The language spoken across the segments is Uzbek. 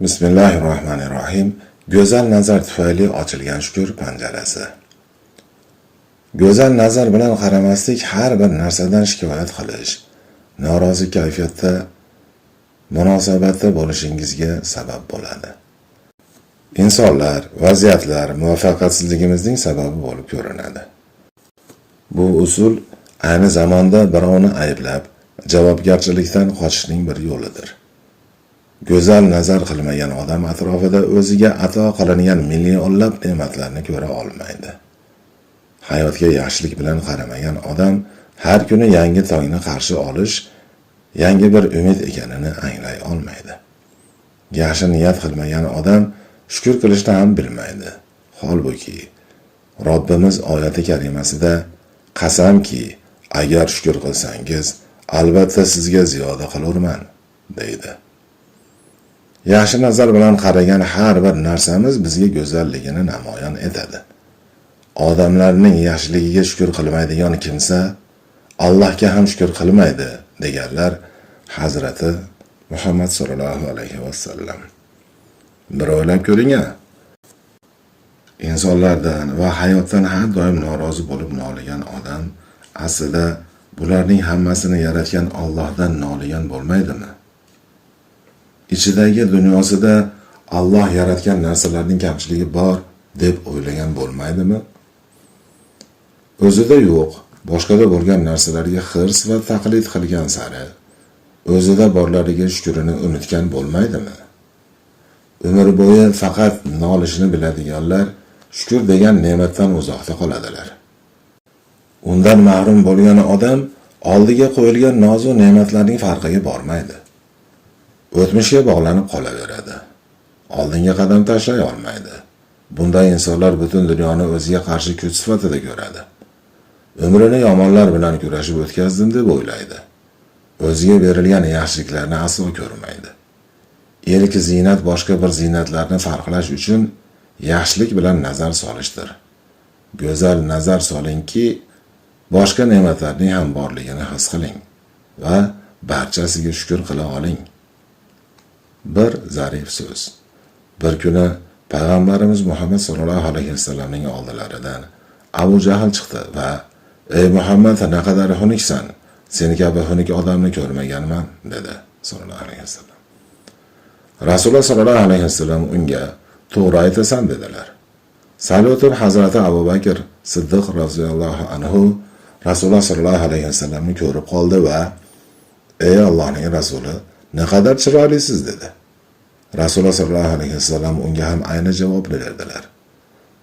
Bismillahirrohmanirrohim. Go'zal nazar tufayli ochilgan shukr panjarasi. Go'zal nazar bilan qaramaslik har bir narsadan shikoyat qilish, norozi kayfiyatda munosabatda bo'lishingizga sabab bo'ladi. Insonlar, vaziyatlar muvaffaqiyatsizligimizning sababi bo'lib ko'rinadi. Bu usul ayni zamonda birovni ayblab, javobgarchilikdan qochishning bir yo'lidir. Go'zal nazar qilmagan odam atrofida o'ziga ato qilingan millionlab ne'matlarni ko'ra olmaydi. Hayotga yaxshilik bilan qaramagan odam har kuni yangi tongni qarshi olish yangi bir umid ekanini anglay olmaydi. Yaxshi niyat qilmagan odam shukr qilishni ham bilmaydi. Holbuki Robbimiz oyati karimasida qasamki, agar shukr qilsangiz, albatta sizga ziyoda qilurman, deydi. Yaxshi nazar bilan qaragan har bir narsamiz bizga go'zalligini namoyon etadi. Odamlarning yaxshiligiga shukr qilmaydigan kimsa Allohga ham shukr qilmaydi, deganlar Hazrati Muhammad sallallohu alayhi vasallam. Bir o'ylab ko'ring-a. Insonlardan va hayotdan har doim norozi bo'lib noligan odam aslida bularning hammasini yaratgan Allohdan noligan bo'lmaydimi? Ichidagi dunyosida Alloh yaratgan narsalarning kamchiligi bor deb o'ylagan bo'lmaydimi? O'zida yo'q, boshqada bo'lgan narsalarga hirs va taqlid qilgan sari o'zida borlariga shukrini unutgan bo'lmaydimi? Umr bo'yi faqat nolishni biladiganlar shukr degan ne'matdan uzoqda qoladilar. Undan mahrum bo'lgan odam oldiga qo'yilgan nozu ne'matlarning farqiga bormaydi. O'tmishga bog'lanib qolaveradi. Oldinga qadam tashlay olmaydi. Bunday insonlar butun dunyoni o'ziga qarshi kuch sifatida ko'radi. Umrini yomonlar bilan kurashib o'tkazdim deb o'ylaydi. O'ziga berilgan yaxshiliklarni aslo ko'rmaydi. Ilk ziynat boshqa bir ziynatlarni farqlash uchun yaxshilik bilan nazar solishdir. Go'zal nazar solingki, boshqa ne'matlarning ham borligini his qiling va barchasiga shukr qila oling. Bir zarif so'z. Bir kuni payg'ambarimiz Muhammad sallallohu alayhi vasallamning oldilaridan Abu Jahl chiqdi va "Ey Muhammad, naqadar xunuksan, seni kabi xunuk odamni ko'rmaganman", dedi sallallohu alayhi vasallam. Rasululloh sallallohu alayhi vasallam unga "To'g'ri aytasan", dedilar. Sal o'tib Hazrati Abu Bakr Siddiq roziyallohu anhu Rasululloh sallallohu alayhi vasallamni ko'rib qoldi va "Ey Allohning rasuli, naqadar chiroylisiz", dedi. Rasululloh sallallohu alayhi vasallam unga ham ayni javobni berdilar.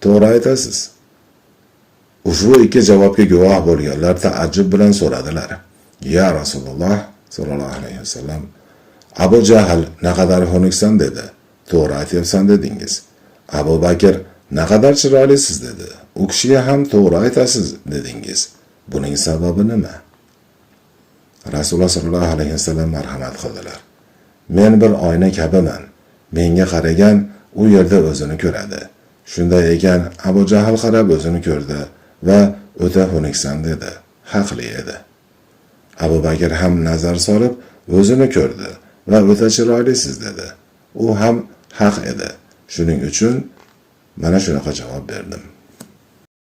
"To'g'ri aytasiz." Ushbu ikki javobga guvoh bo'lganlar ta'ajjub bilan so'radilar: "Ya Rasululloh sallallohu alayhi vasallam, Abu Jahl naqadar xunuksan dedi. To'g'ri aytyapsan dedingiz. Abu Bakr naqadar chiroylisiz dedi. U kishiga ham to'g'ri aytasiz dedingiz. Buning sababi nima?" Rasululloh sallallohu alayhi vasallam marhamat qildilar. "Men bir oyna kabiman. Menga qaragan u yerda o'zini ko'radi. Shunday ekan, Abu Jahl qarab o'zini ko'rdi va o'ta xunuksan dedi. Haqli edi. Abu Bakr ham nazar solib o'zini ko'rdi va o'ta chiroylisiz dedi. U ham haq edi. Shuning uchun mana shunaqa javob berdim."